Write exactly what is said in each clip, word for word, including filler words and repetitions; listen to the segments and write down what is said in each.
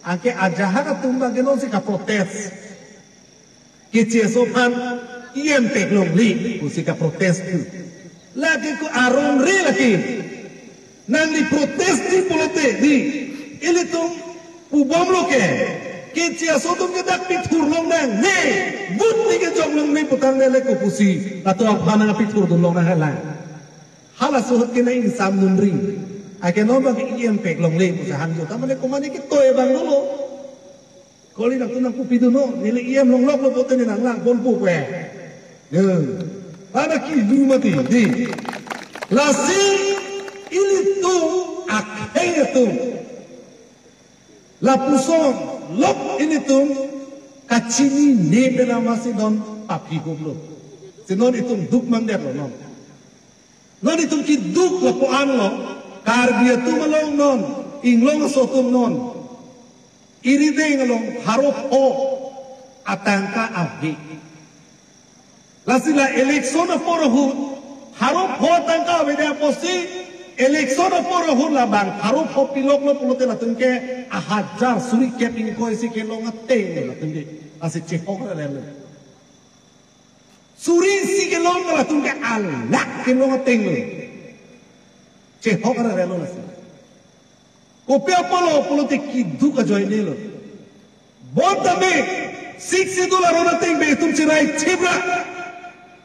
Anke ajahak atum abang ke nonsi kaprotest. Keche aso aphan E M paklongle pusi kaprotest tu. Lake ko arong re lake. Nangli protest di pulote di. Ilitum pubomlo ke. Keche aso atum ke dak pithur longnang. Ne. Vote ni ke jok longle putang ne le ko pusi. Latum aphan nangpithurdun longnang hala. Halaso ahut ke nang ingsamdun ri. Anke non abang E M paklongle pusi hangjo. Ta mane komat ke toi abang dolo. Kali nangtum nangkupidunnon, neli E M longloklo pulote ne nanglang ponpo pe. Ya. Pada kilu mati, di. Lasi ilitum akhei atum. Lapuson lok ilitum kachinine pen amatsi don papi huplo. Si non itum duk mangdetlo non. Non itum keduk lapu-an lo, Karbi atum along non, inglong aso atum non. Irideng along pharo pho atangka ave. Lasi la election apor ahut, pharo pho atangka avedet apotsi, election apor ahut labang pharo pho piloklo pulote latum ke ahajar suri kep ingkoi si kelong ateng latum ke. Lasi chehok rerelo. Suri isi kelong ke latum ke alak kelong atenglo. Chehok rerelo lasi. Kopi apotlo pulote keduk ajoinelo. Bonta me, Sixth Schedule aron ateng be itum cherai chibra.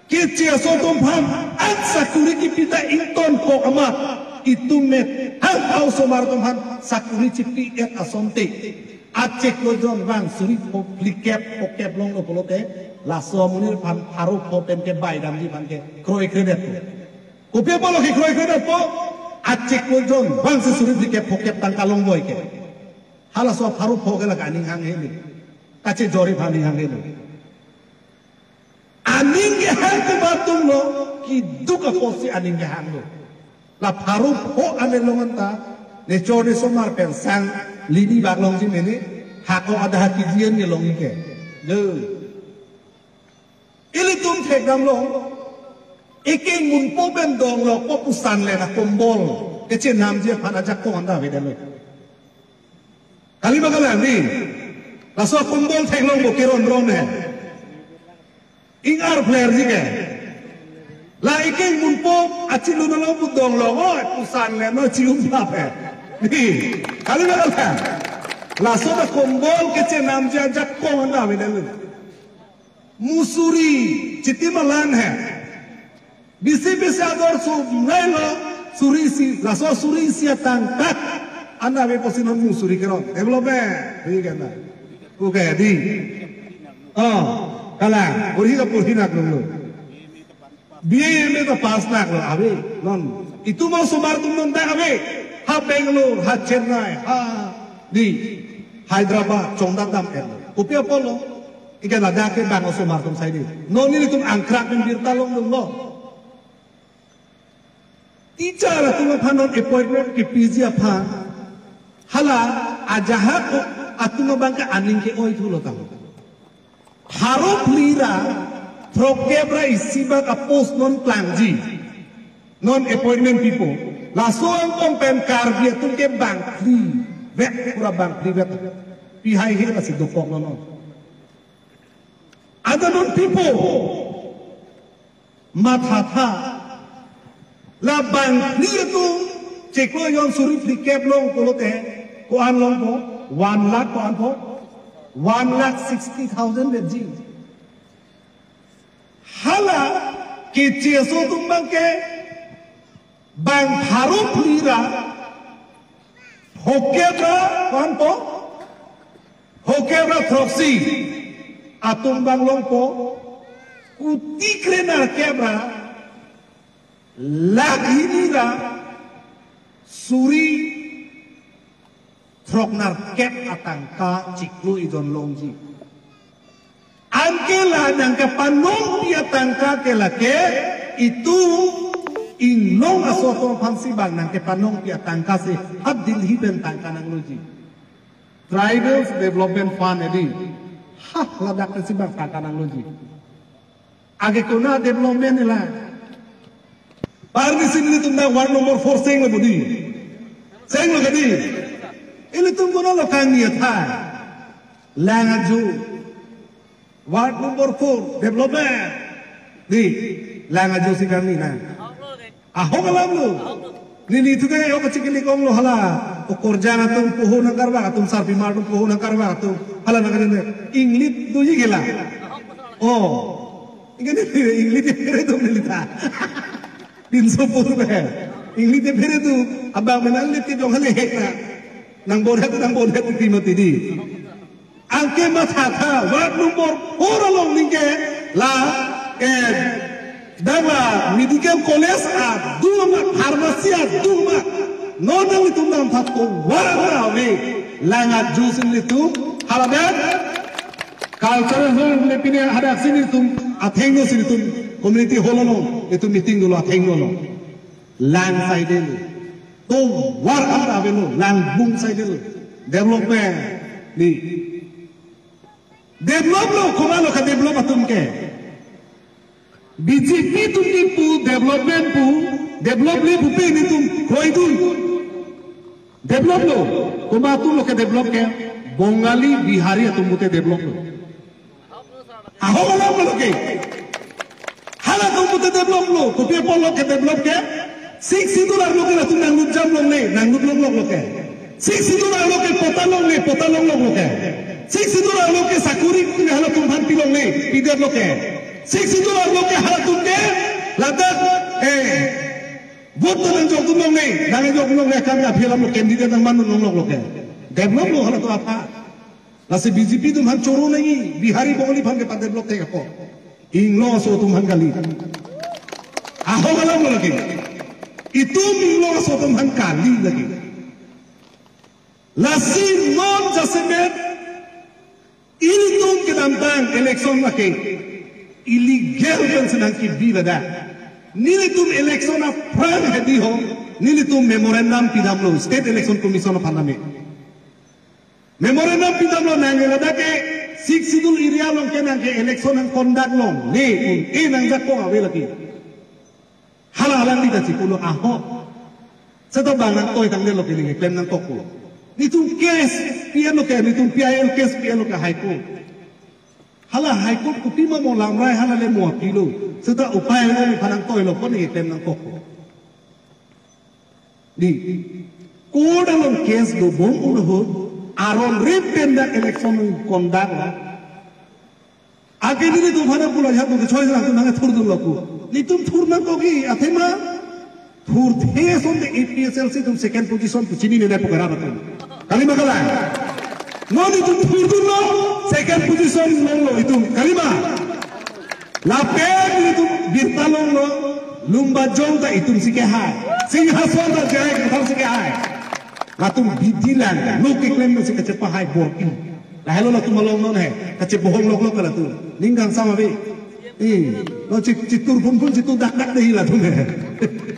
Keche aso atum aphan an sakuri kipi ta ingtonkok amat. Itum me hang hau osomar atum aphan sakuri chipi-et asonte. Achiklo jon vang suri pho phlikep phokep longlo pulote, laso amonit aphan pharo pho pen kebai damji aphan ke kroikredetpo. Kopi apotlo ke kroikredetpo? Achiklo jon vangsi suri phlikep phokep tangka longboi ke. Halaso pharo pho ke lake aning hanghe ni. Kachejor aphan aning hanghe ni. Aning kehang komat atumlo, keduk apotsi aning kehanglo. La pharo pho ane longan ta, ne chor ne somar pen sang lini bak longji mene, hako ada haki jian ne longji ke. Lo. Ilitum thekdamlo, ekeng munpo pen donglo, ko pusan le na kombol, kechenamji aphan ajakong anda avedetlo. Kali ma kalang di. Laso kombol theklong bo keron ron he. Ingar player ji ke. La ekeng munpo achilun along pu donglo, oi, pusan le no chium pap he. Di. Kali ma kalang. Laso ta kombol kechenamji ajakong anda avedetlo. Musuri, chiti malan he. Bisi bisi ador sumrai lo, suri isi, laso suri isi atangka. Anda ave pusi non musuri keron. Development. Di kan na. Oke, di. Oh, kalang. Purhi ka purhi nak dulu. B A M A ta pass naklo, ave. Non. Itum osomar atum non dak ave. Ha Bangalore, ha Chennai, ha di Hyderabad, chongdam dam-etlo. Kopi apotlo. Ike ladak ke bang osomar atum sai di. Non nelitum angkrak pen birta longdunlo. Teacher atum aphan non appointment kepiji aphan. Hala ajahak atum abang ke aning ke-oi thulo tang. Pharo phli ra throkkep ra isi bak apost non klangji. Non appointment pipo. Laso angkong pen Karbi atum ke bangphli vet, pura bangphli vet. Pi haihe lasi dokoklo non. Ada non pipo. Mathatha. La bangphli atum chiklo jon suri phlikep long pulote ko-an longpo, one lakh ko-anpo, one lakh sixty thousand vetji. Hala keche aso atum abang ke bang pharo phli ra phokep ra ko-anpo, phokep ra throksi atum abang longpo, kuti krenerkep ra lakh hini ra suri throknerkep atangka chiklo ejon longji. Anke la nangkepanongpi atangka ke lake itum inglong aso atum aphansi bang nangkepanongpi atangka si ha Delhi pen tangka nangloji. Tribals Development Fund edi. Ha, ladak pensi bang tangka nangloji. Ake kona development ila. Parni si nelitum dak ward number four senglo bodi. Senglo kadi. Ilitum konatlo kangni athai? Lang ajo. Ward number four, development. Di, lang ajo si kangni nang. Ahok alamlo. Neli thu ke yok kachikili konglo hala. O korjang atum poho nangkarvak atum, sarpimar atum poho nangkarvak atum. Hala nangkarvak. English doji ke la. Oh. Ingkoi ni English de phere atum neli ta. Pinso pur be. English de phere atum. Abang menang neli ti dong hale hek na. Nang borhet, nang borhet ti mati di. Anke mathatha, ward number four along ningke la, eh, dang la medical college adung ma, pharmacy adung ma. Non nanglitum damtha tovar ave, lang ajo si nelitum, haladak cultural hall le pine hadak si nelitum, athengno si nelitum, community hall along, itum meeting dolo athengno lo. Lang side lo. Tovar anta avelo, lang bung side lo. Development. Di. Develop lo, konatlo kadevelop atum ke? B J P atum kipu development pu, develop le pupe nelitum kroidun. Develop lo, komat atumlo kadevelop ke? Bongali, Bihari atum pute develop lo. Ahok alamlo ke. Halatum pute develop lo, kopi apotlo kadevelop ke? Sixth Schedule arlo ke latum nanglut jam longle, nanglut longlok lo ke. Sixth Schedule arlo ke patta longle, patta longlok lo ke. Sixth Schedule arlo ke sakori halatum aphan pilongle, pidet lo ke. Sixth Schedule arlo ke halatum ke ladak, eh, vote ta nangjokdun longle, nangjokdun longle, kam aphi alamlo candidate nangmandun longlok lo ke. Develop lo halatum aphan. Lasi B J P atum aphan choro nangji, Bihari Bongali aphan ke padevelop thek apot. Inglong aso atum aphan kali. Ahok alamlo lake. Itum inglong aso atum aphan kali lake. Lasi non jasemet ilitum kedamtang election lake illegal pensi nangkebi ladak. Nelitum election aphrang hedi ho, nelitum memorandum pidamlo State Election Commission aphan name. Memorandum pidamlo nang ladak ke Sixth Schedule area along ke nangke election nangconduct longle, e nangjakong ave lake. Hala alangli ta chipulo ahok. Seta bang nangtoi tangdetlo ke neli klem nangkokpo. Nelitum case pi-enlo ke, nelitum P I L case pi-enlo ke High Court. Hala High Court kopi ma mo lamrai hala le mo apilo. Seta upai le neli aphan nangtoilo ko neli klem nangkokpo. Di, court along case dobom un ahut, aron rip pen dak election conduct lo. Ake nelitum aphan pulo ya, pu ke choi lang tum nang thurdunlo pu. Nelitum thur nangkok ke, athema thurthe asonte A P H L C atum second position pu chinine nangpo ke rat atum. Kalima kalang. Non itum thurdunlo, second position longlo itum. Kalima. Lapen itum birta longlo, Lumbajong ta itum si kehai. Singhason ta J I Kathar si kehai. Latum bidi lang, lo keklem si kachepahai borpi. Lahelo latum along non he, kachebohong loklok latum. Ning kangsam ave. Eh, lo chi-, chitur phunphun chitur dakdak dei latum he.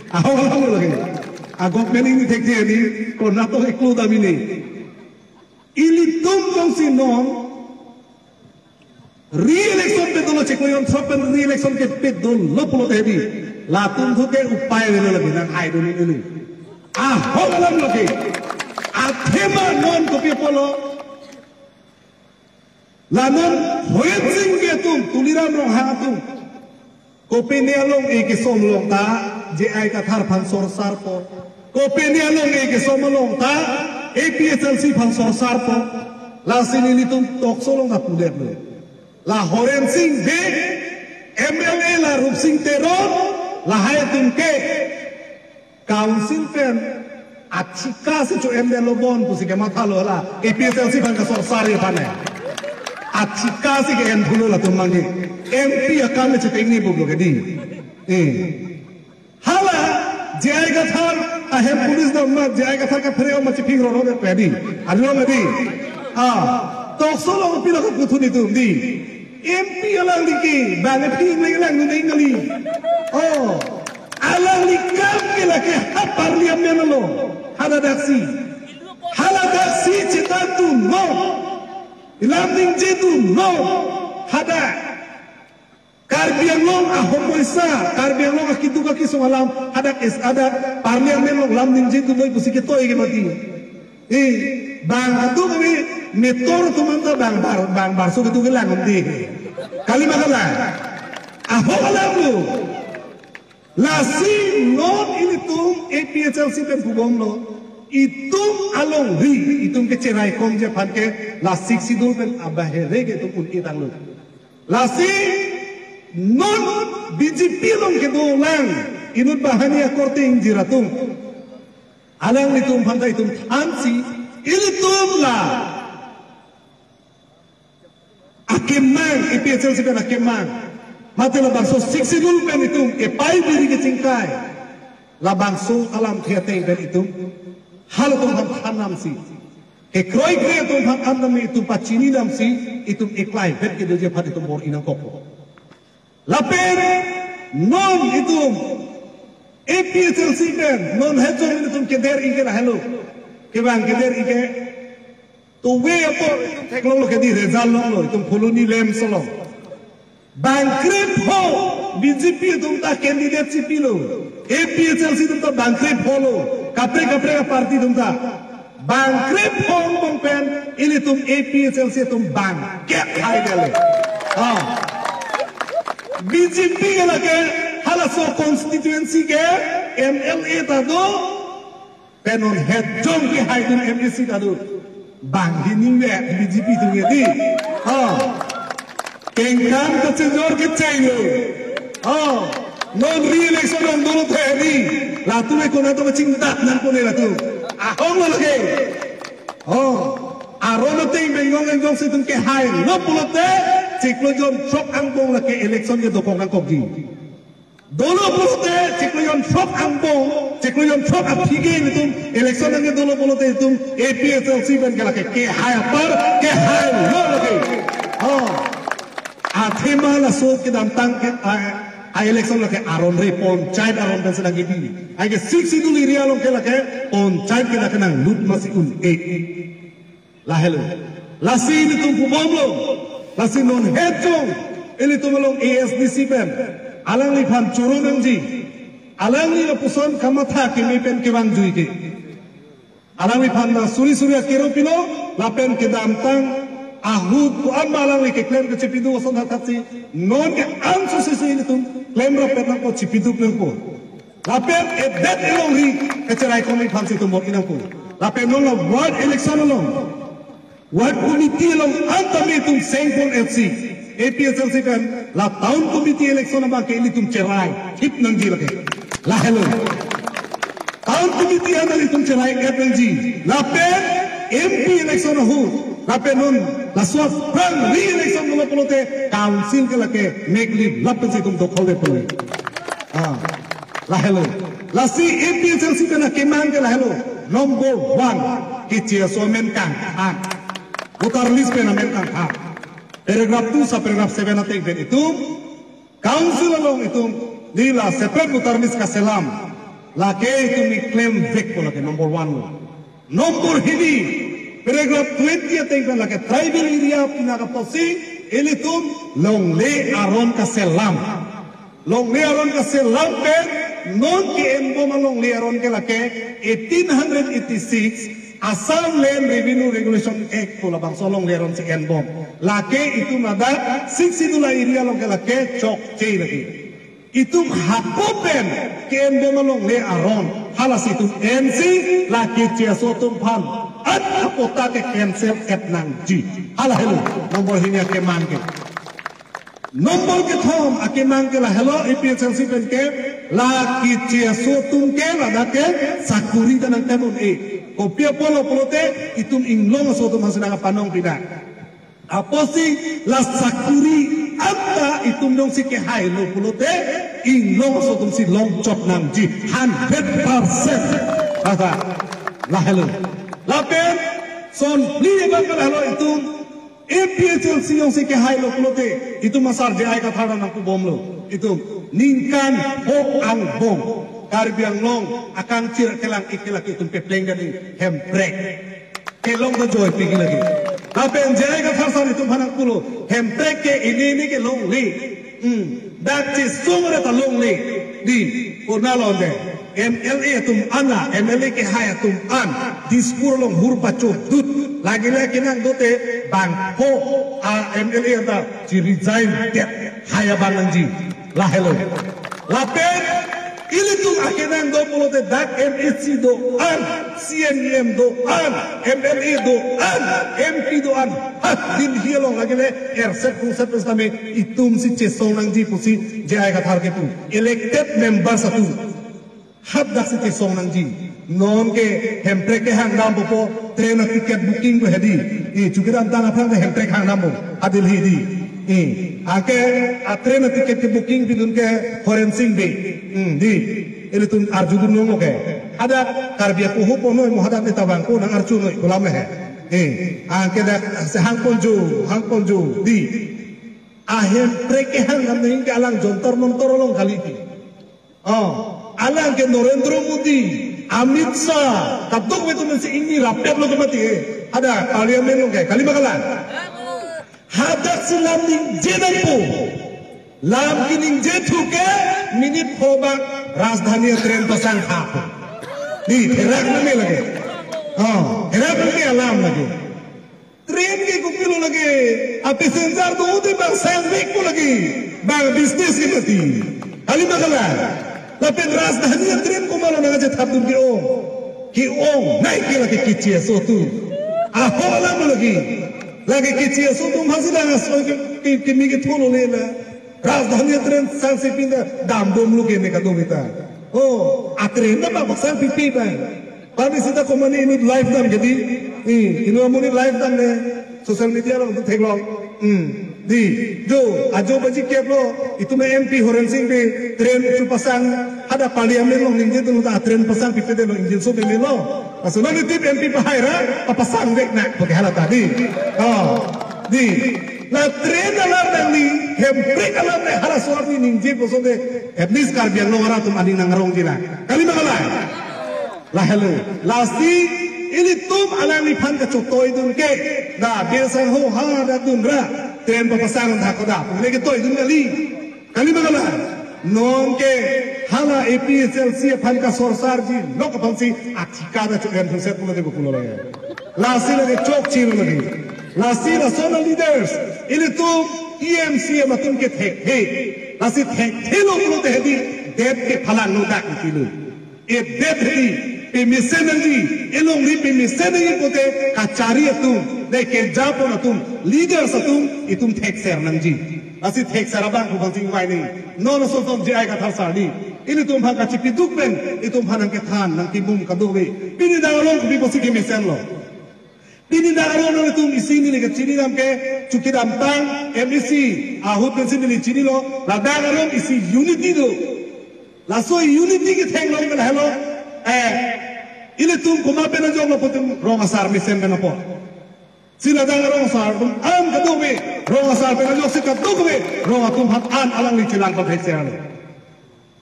Ahok alamlo lake. A government ini thekji ni, konat to eklo dam ini. Ilitum kongsi non, re-election pe dolo cheklo, yon sop pen re-election ke pe dolo pulote hedi. Latum thu ke upai avelo lake nang hai dolo ini. Ahok alamlo ke. Athema non kopi apotlo. La non Horen Singh ke atum, Tuliram Ronghang atum. Kopine along e kesom along ta, J I Kathar aphan sorsarpo. Kopine along e kesom along ta, A P H L C aphan sorsarpo. Lasi nelitum tokso along ta pudetlo. La Horen Singh Bey, M L A la Rupsing Teron, lahai atum ke. Council pen achika si cho-endetlo bon pusi kemathalo la A P H L C aphan kasorsar aphan he. Achika si ke-en thulo latum mangke. M P akam le chetengne bublo ke di. Eh. Hala J I Kathar ahem police dam ma J I Kathar kaphere ma chiping roro de pedi. Alo ma di. Ah, tokso along pilo kaputhu nelitum di. M P alangli ke, bang e phi ingleng lang nuneng kali. Oh, alangli kam ke lake ha parliament along, haladak si. Haladak si chethan dunnon. Lam ningje dunnon. Hadak. Karbi Anglong ahomoisa, Karbi Anglong akeduk akesung alam, hadak es hadak parliament along lam ningje dunnoi pusi ketoi ke mati. Di bang atum kami metor atum anta bang bar bang barso ketu kelang umdi. Kali ma kalang. Ahok alam lo. Lasi non ilitum A P H L C pen pubomlo. Itum alongri, itum kecherai komji aphan ke la Sixth Schedule pen abahere ke itum un-e tanglo. Lasi non B J P along kedolang inut banghini akorte ingjir atum. Alanglitum aphanta itum thansi, ilitum la akemang, A P H L C pen akemang. Mate labangso Sixth Schedule pen itum epai biri kechingkai. Labangso alamthe ateng pen itum halatum aphan than namsi, kekroikre atum aphan an namsi, itum pachini namsi, itum eklai vet kedoji aphan itum bor-i nangkok. Lapen non itum A P H L C pen non hejong itum keder-i ke lahelo. Kevang keder-i ke, to we apor itum theklonglo ke di result longlo, itum Phuloni LAMPS along. Bang krepho B J P atum ta candidate chipilo. A P H L C atum ta bang krepho lo. Kaprek kaprek aparty atum ta. Bang krepho angbong pen ilitum A P H L C atum bang kep hai dele. Ah. B J P ke lake halaso constituency ke M L A ta do. Pen non hejong kehai atum M A C ta do. Banghini me B J P atum ke di. Ah. Kengkam kachejor kecheng lo. Oh, non re-election ong dolo the ni. Latum e kona to chingdat nangpo ne latum. Ahong lo lake. Oh, aron ateng bengong enjong si itum kehailo pulote, chiklo jon throk angbong lake election ke dokok nangkokji. Dolo pulote, chiklo jon throk angbong, chiklo jon throk aphi ke itum election nangkedolo pulote itum A P H L C pen ke lake kehai apar, kehailo lake. Oh. Athema laso kedamtang ke, a, a election lake aron re, panchayat aron pensi nangkebi. Ai ke Sixth Schedule area along ke lake panchayat ke lake nanglut masi un-e. Lahelo. Lasi ilitum pubomlo. Lasi non hejong ilitum along A S D C pen alangliphan choro nangji. Alangli lapuson kamatha keme pen kevangjuike. Alangliphan ta suri suri akero pilo, lapen kedamtang ahut ko-an ma alangli keklem kechipidu ason hatatsi, non ke anso sisi ilitum klemrap pen nangpo, chipiduk nangpo. Lapen edet elongri kecherai komiphan si itum bor-i nangpo. Lapen non la ward election along, ward committee along anta me itum Sengpon F C, A P H L C pen la town committee election abang ke ilitum cherai thip nangji lake. Lahelo. Town committee anta ilitum cherai-et nangji. Lapen M P election ahut, lapen non laso aphrang re-election dolo pulote council ke lake mekli lapen si itum dokhol de pule. Ah, lahelo. Lasi A P H L C pen akemang ke lahelo. Number one, keche aso amen kangthang. Voter list pen amen kangthang. Paragraph two, sub paragraph seven ateng pen itum council along itum neli la separate voter list kaselam. Lake itum ni klemvekpo lake number one lo. Number hini, paragraph twenty ateng pen lake tribal area pina kaposi ilitum longle aron kaselam. Longle aron kaselam pen non ke-enbom alongle aron ke lake eighteen hundred eighty-six Assam Land Revenue Regulation Act pu labangso alongle aron si enbom. Lake itum ladak Sixth Schedule area along ke lake chokche lake. Itum hako pen ke-enbom alongle aron. Halasi itum ensi lake keche aso atum aphan an apota ke cancel-et nangji. Halahelo number hini akemang ke. Number kethom akemang ke lahelo A P H L C pen ke la keche aso atum ke ladak ke sakuri ta nangthan un-e. Kopi apotlo pulote itum inglong aso atum aphansi nangpanong pida. Apotsi la sakuri anta itum jongsi kehailo pulote inglong aso atum si longchot nangji hundred percent. Kata lahelo. Lapen son phli abang ke lahelo itum A P H L C jongsi kehailo pulote itum asar J I Kathar nangpubomlo. Itum ningkan phongo angbong Karbi Anglong akangchir kelang-ik ke lake itum pepleng dani Hemprek. Kelong ta joipi ke lake. Lapen J I Kathar sar itum aphan nangpulo, Hemprek ke ini ini ke longle. Hmm. Dak chesong ra ta longle. Di, konat lo de. M L A atum an, M L A kehai atum an Dispur along hur pachodut, lagile akenang dote bangpho a M L A anta chi-resign det, hai abang nangji. Lahelo. Lapen ilitum akenang do pulote dak M A C do-an, C E M do-an, M L A do-an, M P do-an. Ha, Delhi along lagile erset kungset pes kami itum si chesong nangji pusi J I Kathar kepu. Elected members atum. Hadak si chesong nangji. Non ke Hemprek kehang dampo, train a ticket booking ko hedi. I chukidam tang aphrang ke Hemprek hang dampo. Adil hedi. I anke a train a ticket kebooking pidun ke Horensing Bey. Hmm, di. Ilitum arjudun nong lo ke. Hadak Karbi apoho ponoi mo hadak neta bang ko nang arjunoi kolam he. Eh, anke dak se hang ponjo, hang ponjo. Di. A Hemprek kehang dam nangji ke alang Jantar Mantar along kali di. Oh, alang ke Narendra Modi, Amit Shah, kadokave atum si ingni rapet lo ke mati, eh. Ada parliament lo ke, kali ma kalang. Hadak si lam ningje dampo. Lam keningje thu ke minute pho bak Rajdhani train pasang hap. Di, therak nangme lake. Oh, therak nangme alam lake. Train ke kopilo lake, a passenger do te bang sangvekpo lake, bang business ke mati. Kali ma kalang. Lapen Rajdhani train komatlo nangkachethapdun ke-ong. Ke-ongnei ke lake keche aso atum. Ahok alam lake. Lake keche aso atum hasi lang aso ke, ke, keme ketholo le la. Rajdhani train sangsi pinda dambomlo ke ne kadokave ta. Oh, a train ta bang pasang pipe bang. Pami sita komane inut live dam ke di. Eh, inut amonit live dam ne. Social media along tu theklong. Hmm. Di. Jo, ajo baji keplo. Itum M P Horensing Bey train chepasang. Hadak parliament along ningjedun ta train pasang pipe det lo, engine so bemelo. Laso non itum M P pahai ra, papasang vek nang, pu ke hala ta di. Oh. Di. La train alam nangli, Hemprek alam nang halaso arni ningje puson te, at least Karbi Anglong arat atum aning nangrongji nang. Kali ma kalang. Lahelo. Lasi ilitum alangliphan kachetoidun ke. Da, biasang ho ha da dun ra. Train papasang dak ko da. Pule ketoidun kali. Kali ma kalang. Non ke hala A P H L C aphan kasorsarji lok aphansi athika ta chok-en thuset pulote kopulo lake. Lasi lake chokche lo lake. Lasi lason aleaders. Ilitum E M C M atum ke thekthe. Lasi thekthelo pulote hedi det kephalanglo dak kilo. Edet hedi pemesen nangji, elongri pemesen nangji pute kachari atum, dei kejapon atum, leaders atum, itum thekser nangji. Lasi thekser abang pu bang sing vai ni. Non ason son J I Kathar sar ni. Ilitum aphan kachipiduk pen, itum aphan nangkethan, nangkimum kadokave. Pini dak along kopi pusi kemesenlo. Pini dak along nangtum isi neli kachini dam ke, chukidam tang, M A C, ahut pensi neli chinilo, ladak along isi unity do. Laso unity ketheklong ke lahelo, eh, ilitum komat pen ajoklo putum rong asar mesen pen apot. Si ladak arong asar atum an kadokave, rong asar pen ajoksi kadokave, rong atum aphan an alangli chelang pathek se ano.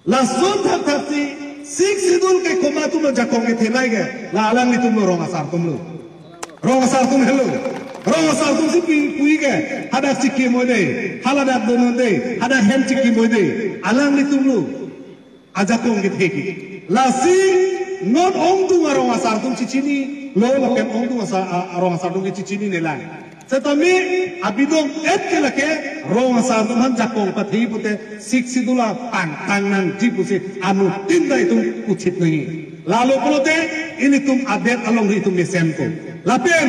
Lason thakthak si, Sixth Schedule ke komat atum ajakong kethenei ke, la alanglitumlo rong asar atumlo. Rong asar atum helo. Rong asar atum si pi, pui ke, hadak chikimoi dei, haladak donoi dei, hadak hem chikimoi dei, alanglitumlo ajakong kethe ke. Lasi non ongdung arong asar atum chichinilo, lapen ongdung asar, a-, arong asar atum ke chichinine lang. Setame abidong et ke lake rong asar atum aphan jakong pathe pute Sixth Schedule pangtang nangji pusi anuttin ta itum uchit nangji. Lalo pulote ilitum adet alongri itum mesenpo. Lapen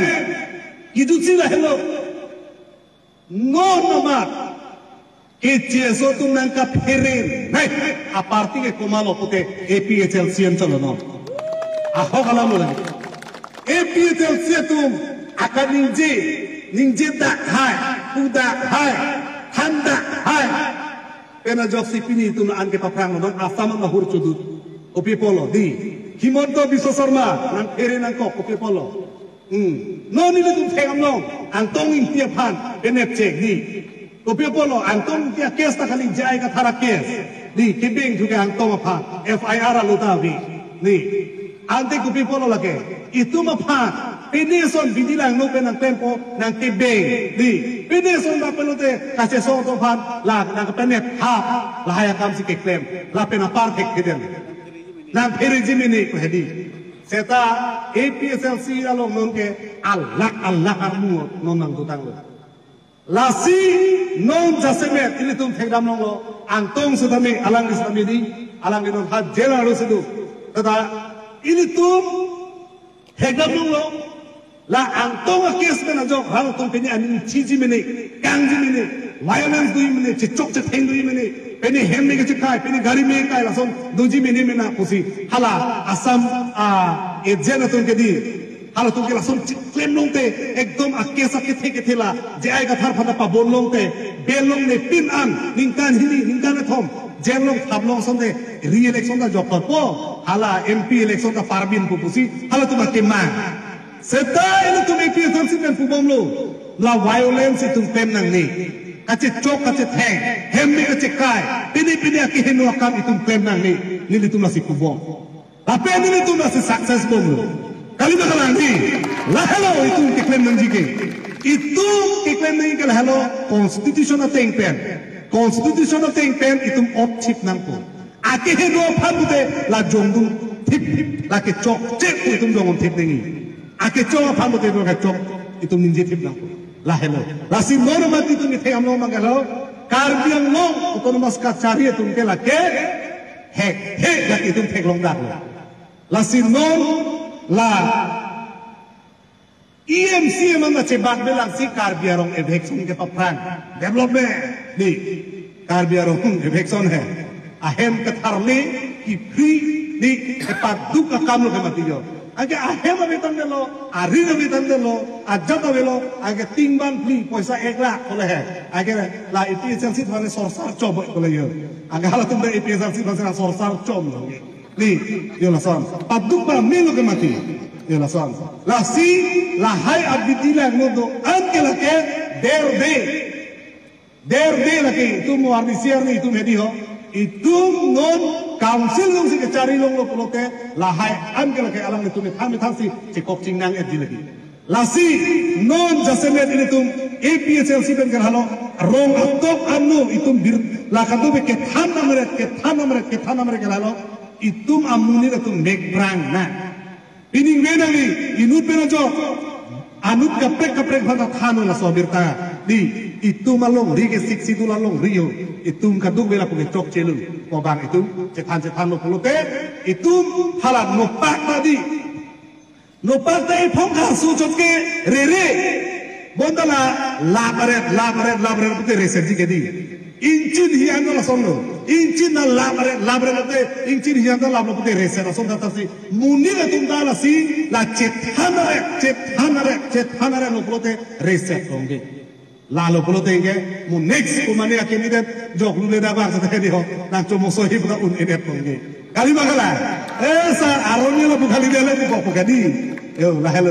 kejutsi lahelo. Non amat keche aso atum nangkaphere, nai, a party ke komatlo pute A P H L C an chalo non. Ahok alam lo lagi. A P H L C atum akaningje, ningje dak hai, pu dak hai, than dak hai. Pen ajoksi pini itum an kepaphranglo non Assam an ahur chodut. Kopi apotlo, di. Himanta Biswa Sarma nangphere nangkok, kopi apotlo. Hmm. Non nelitum thek-am long, Angtong Ingti aphan penep chek di. Kopi apotlo, Angtong Ingti a-case ta kali J I Kathar a-case. Di, kebeng thu ke Angtong aphan, F I R alo ta ave. Di. Ante kopi apotlo lake, itum aphan, pine ason bidi langno pen nangklempo, nangkebeng. Di. Pine ason ba pulote, kachesong atum aphan, la, nangkepenep hap, lahai akam si keklem, lapen apar thekthedetlo. Nang pheriji mene ko hedi. Seta A P H L C along non ke alak alak armu non nangdotanglo. Lasi non jasemet ilitum thekdam longlo, angtong setame, alangli setame di, alangli non ha jail arlo si do. Tata ilitum thekdam longlo, la angtong a-case pen ajok halatum pini aning chiji mene, kangji mene, violence doji mene, chechok chetheng doji mene, pini hem me kechekai, pini gari me kai, lason doji mene mena pusi hala Assam a-agent atum ke di. Halatum ke lason chiklem longte, ekdom a-case akethe kethe la J I Kathar aphan ta pabon longte, bail longle pin an, ningkan hini, ningkan kethom jail along thap long asonte, re-election ta jokpo, hala M P election ta parbinpo pusi halatum akemang. Seta ilitum A P H L C pen pubomlo, la violence itum klem nangne, kachechok kachetheng, hem me kachekai, pini pini akeheno akam itum klem nangne, nelitum lasi pubom. Lapen nelitum lasi success bomlo. Kali ma kalang di, lahelo itum keklem nangji ke. Itum keklem nangji ke lahelo constitution ateng pen. Constitution ateng pen itum opthip nangpo. Akeheno aphan pute la jongdun thip, la kechokche pu itum jongdun thip nangji. Akechok aphan pute la kechok itum ningje thip nangpo. Lahelo. Lasi non mati itum ithe amlo mangalo. Karbi Anglong Autonomous kachari atum ke lake hek hek lake itum theklong daklo. Lasi non la E M C man ta chebak belang si Karbi arong eviction ke paphrang. Development. Di. Karbi arong eviction he. Ahem ketharli, kiphri, di, kepaduk akam lo ke mati jo. Anke ahem abetan delo, aring abetan delo, ajat avelo, anke tingban phli, poisa ek lakh kole he. Anke la A P H L C thane sorsar chom kole jo. Anke halatum da A P H L C thane sorsar chom lo. Di, yo lason. Paduk ba melo ke mati. Yo lason. Lasi, lahai abidi lang no do-an ke lake, derde. Derde lake, itum warni siar ni itum hedi ho. Itum non council along si kechari longlo pulote, lahai an ke lake alanglitum methang methang si chekok chingnang-etji lake. Lasi, non jasemet ilitum A P H L C pen ke lahelo, rong atok ano itum bir, la kado be kethan namret, kethan namret, kethan namret ke lahelo, itum amonit atum mek prang na. Pining ve nangli, inut pen ajok, anut kaprek kaprek aphan ta than laso abirta. Di, itum alongri ke Sixth Schedule alongri ho, itum kaduk bela puke chokche lo, ko bang itum, chethan chethanlo pulote, itum hala nopak ta di. Nopak ta iphong kasu chot ke rere. Bonta la lap aret, lap aret, lap aret pute reset ji ke di. Ingchin hian ta lasonlo. Ingchin na lap aret, lap aret pute, ingchin hian ta laplo pute reset ason ta si. Monit atum ta lasi, la chethan aret, chethan aret, chethan aret lo pulote reset longge. Lalo pulote ke, mo next ko mane a-candidate joklu le da bang sa di ho, nang chomo sohi puta un-edet longge. Kali ma kalang? Eh, sa aron ni la pu kali dele pu ko pu kadi. Yo, lahelo.